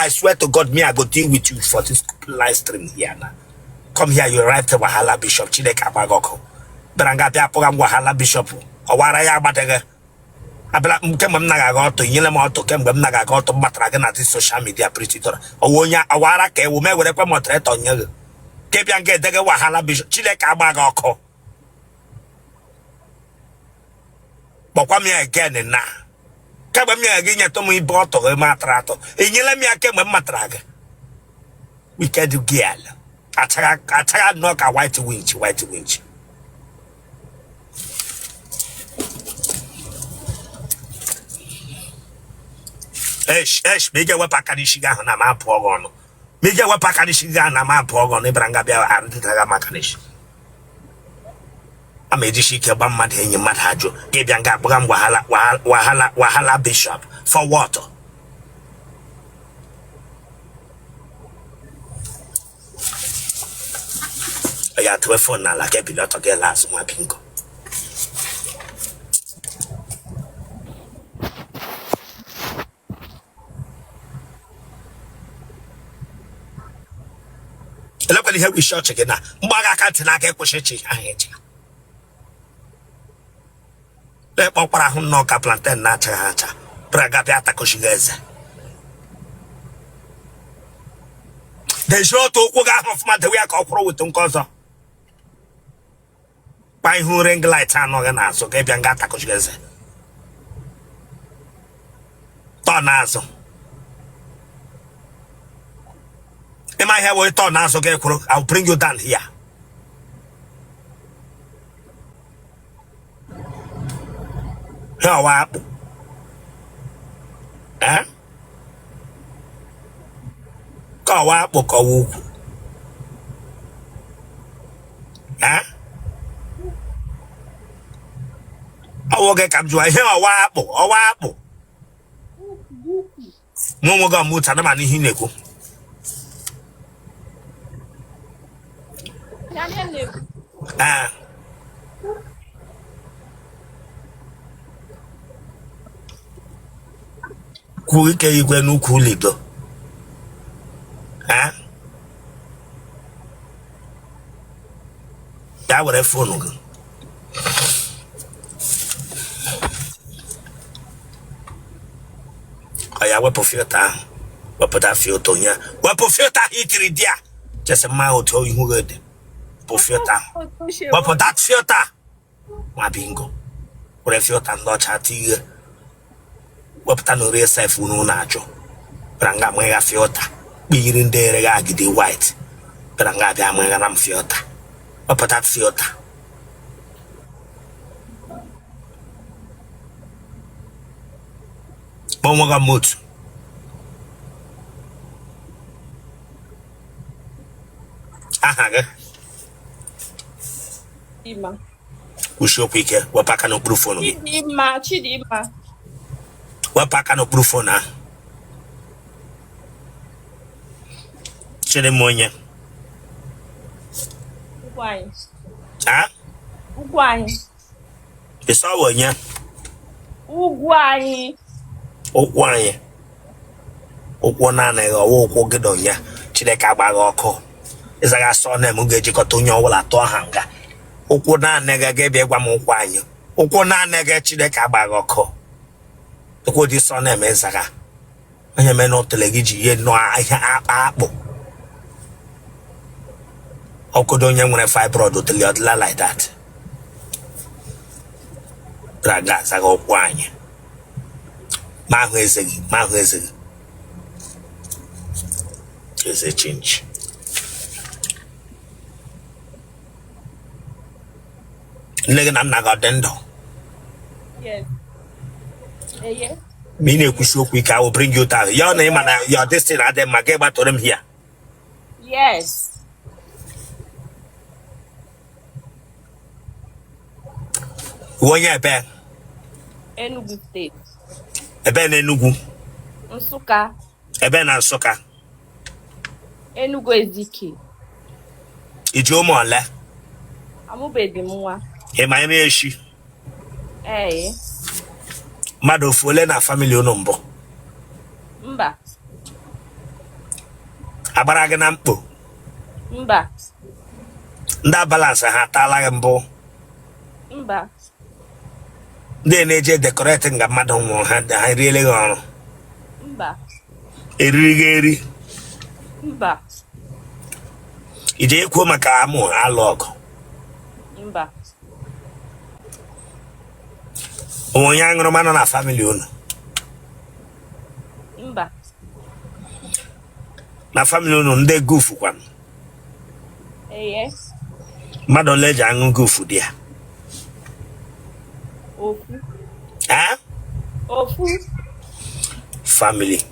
I swear to God, me I go deal with you for this live stream here now. Come here, you write Wahala Bishop. Chineke agba gị ọkụ. Bịara nga bịa kpọga m Wahala Bishop. Ọwara ya agbadịghị. Abịala m kemgbe m naghị aga ọtụ, nyere m ọtụ kemgbe m naghị aga ọtụ m matara gị na this social media Pretty Dora. Ọwa onye ọwara ka ewu m ewerekwa moderator nye gị. Ka bịa nga edege Wahala Bishop. Chineke agba gị ọkụ. Kpọkwa m ya again na. Kemgbe m nyere gị nyetụ m ibe ọtụ gị matara atụ. Enyela m ya kemgbe m matara gị. Wicked girl. Achagha achagha nnọọ ka white winch white winch. Esh esh ma ị ga-ewepụ aka n'isi gị ahụ na m abụọ gị ọnụ. Ma ị ga-ewepụ aka n'isi gị ahụ na m abụọ gị ọnụ ịbara nga bịa arụdịdaga m aka n'isi. A ma ejisi ike gba mmadụ enyi mmadụ ajụ gị bịa nga akpọga m wahala wahala wahala bishop for what? Ya tụwe phone n'ala ka ebili ọtọ gị la azụ nwa bingo. Elekwala ihe isi ọchị gị na mgbaga aka ntị n'aka ịkwụsị ịchị ahụ ịchị na-ekpọkwara ahụ nnọọ ka plantain na-achaghị acha bịara bịa atakọchighị eze dezie otu ụkwụ gị ahụ ọfụma dewe ya ka ọ kwụrụ weta nke ọzọ kpa ihu ring light anọghị n'azụ ka ịbịa nga atakọchighị eze tọọ n'azụ ịma ihe wee tọọ n'azụ gị kwụrụ. I will bring you down here. Ihe ọwa akpụ eh? Ka ọwa akpụ ka ọwa ukwu eh? Ọwụ gị ka m jụọ ihe ọwa akpụ ọwa akpụ nwa onwe gị ọmụta na mana ihe ị na-ekwu. Ee, kwuo ike igwe n'ukwu lido. Ee, bịa were phone gị. Ọ ya wepụ filter ahụ, wepụta filter onye wepụ filter ahụ itiri di a chesị mma otu ihu gị dị. Wepụ filter ahụ, wepụ that filter nwa bingo. Were filter ndị ọcha tinye, wepụta na ori sef unu na-ajụ bịara nga amụgha filter kpiyiri ndị eregha agidi white bịara nga abịa amụghara m filter. Wepụta filter. Kpọọ nwa gị motu. Aha gị? Chidimma. Kwusie okwu ike, wepụ aka n'okpuru phone gị. Chidimma, Chidimma. Wepụ aka n'okpuru phone ahụ. Chidimma onye? Ugwuanyi. A? Ugwuanyi. Ịsọ onye? Ugwuanyi. Ụkwụ anyị. Ụkwụ naanị gị ọwa ụkwụ gị na onye Chineke agbaghị ọkụ. Ịzaga sọ na m ga-ejikọta onye ọbụla tụọ ha nga. Ụkwụ naanị gị ga-ebịa gwa m ụkwụ anyị. Ụkwụ naanị gị Chineke agbaghị ọkụ. Ụkwụ dị sọ na-eme ịzaga. Onye mee na otele gị ji ihe nnọọ ahịa akpa akpụ. Ọkụdo onye nwere fibroid otele ọdịla like that. Bịara ga azaga ụkwụ anyị. Ma ahụ eze gị, ma ahụ eze gị. Eze chinchi. Nne gị na nna gị ọ dị ndụ? Yes. Eye. Ma ị na-ekwusi okwu ike, I will bring you down. Ya ọ na ịma na your destiny adị mma gị gbatụrụ m here. Yes. Uwe onye ebe? Enugu State. Ebe na Enugu? Nsụka. Ebe na Nsụka? Enugu Ezike. I ji ụmụ ole? Amụbeghị m nwa. Ị ma eme echi? Ee. Mmadụ ofu ole na family unu mbụ? Mba. Agbara gị na mkpo? Mba. Ndị ambulance ha ataala gị mbụ? Mba. Ndị na-eje decorate nga mmadụ nwụrụ, ha eriele gị ọrụ? Mba. Eriri gị eri? Mba. Ije ekwuo maka amụ alụ ọgụ? Mba. Onwe onye aṅụrụma nọ na family unu? Mba. Na family unu, ndị gufu kwanụ? Eye. Mmadụ ole ji aṅụ gufu dị ya? Ofu. Eh? Ofu. Family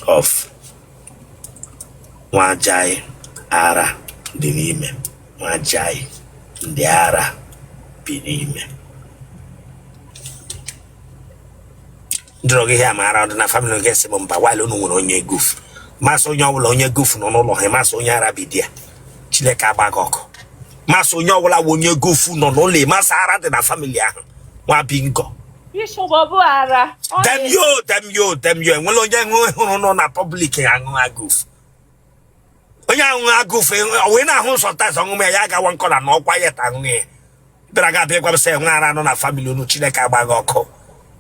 of nwajai ara dị n'ime, nwajai ndị ara bi n'ime. Jụrụ gị ihe a ma ara dị na family gị, sị m mba. While unu nwere onye gufu, masị onye ọbụla onye gufu nọ n'ụlọ ha, masị onye ara bi di ya. Chineke agba gị ọkụ. Masị onye ọbụla wụ onye gufu nọ n'ụlọ, masị ara dị na family ahụ, nwa bingo. Bishop, ọ bụ ara. Ọ Dem yo, dem yo, dem yo. Enwere onye hụrụ nọ na public aṅụ agụfu? Onye aṅụ agụfu wee na-ahụ sometimes ọṅụmụ ya, ya agawa nkọ na n'ọkwa ya ta aṅụ ya. Bịara ga abịa gwa m sị enwe ara nọ na family unu. Chineke agba gị ọkụ.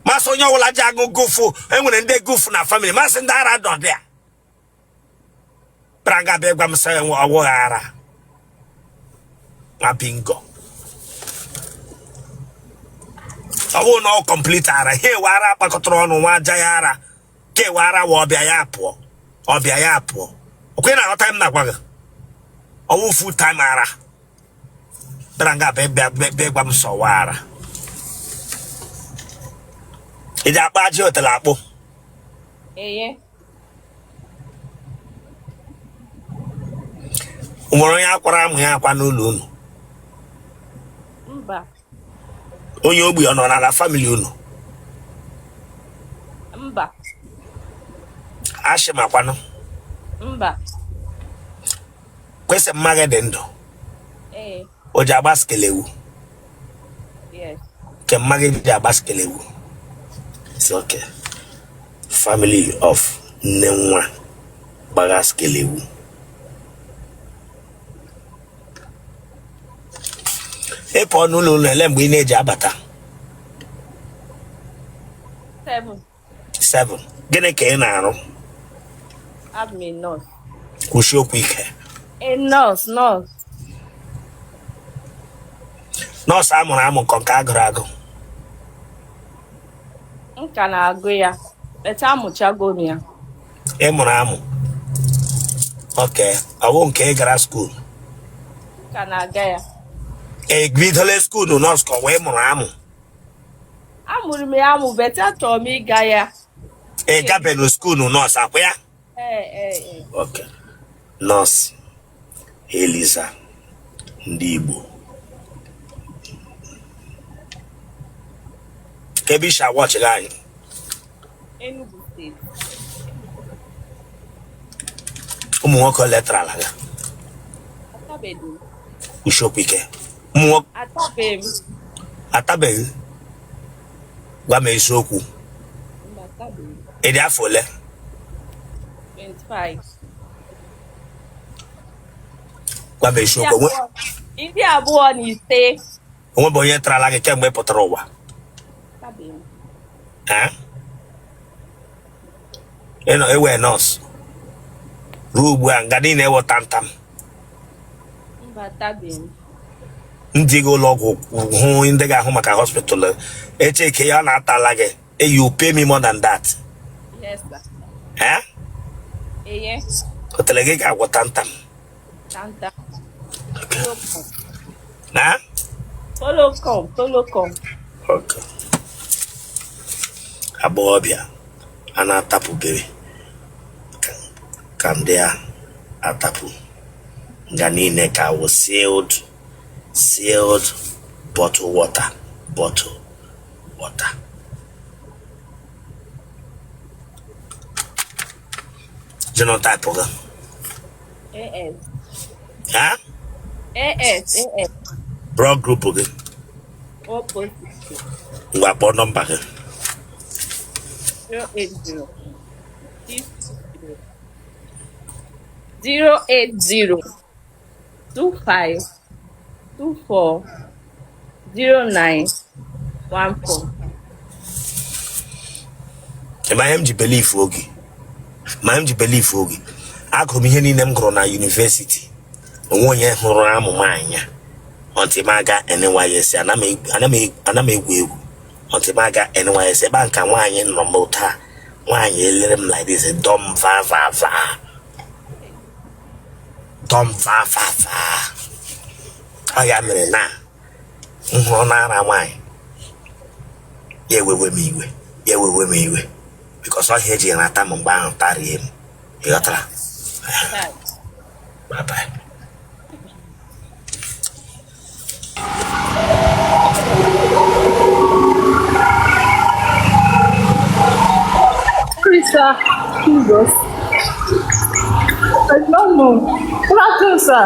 Masị onye ọbụla ji aṅụ gufu, enwere ndị gufu na family, masị ndị ara nọ dị ya. Bịara ga abịa gwa m sị enwe ọwụghị ara, nwa bingo. Ọ bụrụ na ọ complete ara ha, ewe ara kpakọtara ọnụ nwa aja ya ara ka ewe ara wa ọbịa ya pụọ, ọbịa ya pụọ. Okwe na aghọta m na-agwa gị, ọwụ full time ara. Bịara nga bịa bịa bịa gwa m sọwa ara. Ị ji akpụ aja otele akpụ? Eye. Nwere onye akwara amụ ya akwa n'ụlọ unu? Mba. Onye ogbi ọ nọ n'ala family unu? Mba. Ashị makwanụ? Mba. Kwesị mma gị dị ndụ? Ee. O ji agba skelewu? Yes. Nke mma gị ji agba skelewu. It's okay. Family of nne nwa gbagha skelewu. Ị pụọ n'ụlọ ụlọ ele mgbe ị na-eji abata? 7. 7. Gịnị ka ị na-arụ? Abụ m a nurse. Kwụsị okwu ike. A nurse, nurse. Nọọsụ amụrụ amụ nke agụrụ agụ? M ka na-agụ ya. But amụchago m ya. Ị mụrụ amụ, okay. Ọ bụ nke ị gara school? M ka na-aga ya. Ebidola school nọọsụ ka ọ wee mụrụ amụ? Amụrụ m ya amụ, but achọrọ m ịga ya. Ị gabeghị school nọọsụ akwa ya? Ee. Okay. Nọọsụ Eliza ndị Igbo, ka ebe isi awọchịghị anyị? Enugu State. Ụmụ nwoke ole tara ala gị? Atabeghị m. Kwuchi okwu ike. Ụmụ nwoke? Atabeghị m. Atabeghị? Gwa m eziokwu. Mba, atabeghị m. Ị dị afọ ole? 25. Gwa m eziokwu. 25. Onwe bụ onye tarala gị kemgbe ị pụtara ụwa? Atabeghị m. Eh? Ị nọ ewe nọọsụ ruo ugbu a, nga niile ewe tamtam? Mba, atabeghị m. Ndị gị ụlọ ọgwụ hụ ndị ga-ahụ maka hospital eche ike ya ọ na-atala gị. You pay me more than that. Yes, sir. Eh? Eye. Otele gị ga-agwọ tamtam. Tanta. Okay. Tolocom. Na? Tolocom, Tolocom. Okay. Agbọghọbịa a na-atapụbeghị ka ndị a atapụ nga niile ka wụ sealed bottle water, bottle water. Genotype gị? AS. Ha? AS, AS. Blood group gị? O positive. Ngwa, kpọọ nọmba gị. 080 60. 080 25 24 09 14. Ma ihe m ji believe oge, ma m ji believe oge, agụrụ m ihe niile m gụrụ na university, onwe onye hụrụ amụ m anya until m aga NYSC. Ana m egwu egwu until m aga NYSC. Ebe a nka nwaanyị nọ m taa, nwaanyị elere m like this, dọm va va va, dọm va va va. Ọ ya mere na m hụrụ n'ara nwaanyị, ya ewewe m iwe, ya ewewe m iwe, because ọhịa eji nata m mgbe ahụ tarie m. Ị ghọtara? Bye bye. Sorry, sir. Jesus. I don't know. Good afternoon, sir.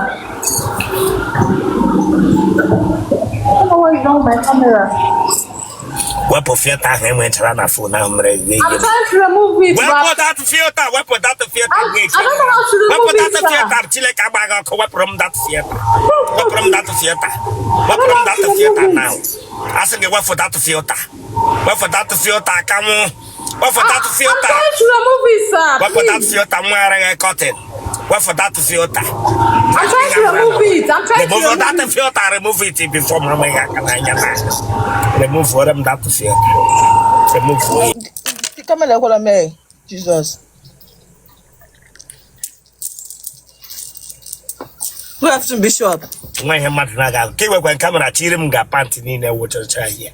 I don't know what is wrong with my camera. Wepụ filter ahụ enwechara na phone ahụ mere ihe. I'm trying to remove it, Wepụ but that filter, wepụ that filter. I don't know how to Wepụ remove that it, sir. filter. Chineke agbaghị ọkụ. Wepụrụ m that filter, wepụrụ m that filter, wepụrụ m that filter now. Asị gị wepụ that filter, wepụ that filter, aka mụ, wepụ that I'm filter. trying to remove it, sir. Wepụ that Please. filter, nwa araghị curtain. Wepụ that filter. I'm trying to remove it. I'm trying to Remove remove that it. filter, remove it before m rụrụ aka n'anya na remove m that filter, remove it. Camera ekwela mee. Jesus. Good afternoon, Bishop. Nwa ihe mmadụ na-aga ahụ ka i wekwe camera chiri m ga pant niile wụchacha ihe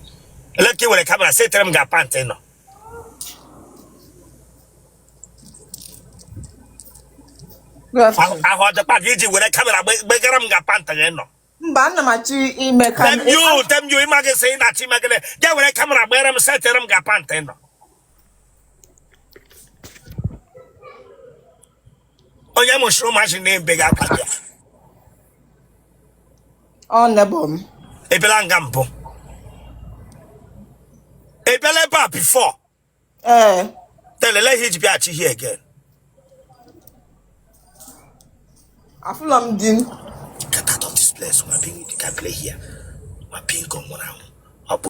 ele ka i were camera setere m ga pant nọ. Good afternoon. Ahụ ọdịkpa gị iji were camera gbegara m ga pant gị nọ. Mba, ana m achọ ime ka Damn you, damn you, ịma gị sị ị na-achọ ime gịnị? Ga were camera gbere m, setere m ga pant nọ. Onye mụchiri ụmụazị na-ebe gị akwa gị. Ọ neighbor m. Ị bịala nga mbụ? Ị bịala ebe a before? Ee. Telele ihe iji bịaghachi here again. Afụlọ m di m. Get out of this place. Nwa bingo, you can play here. Nwa bingo nwụrụ anwụ.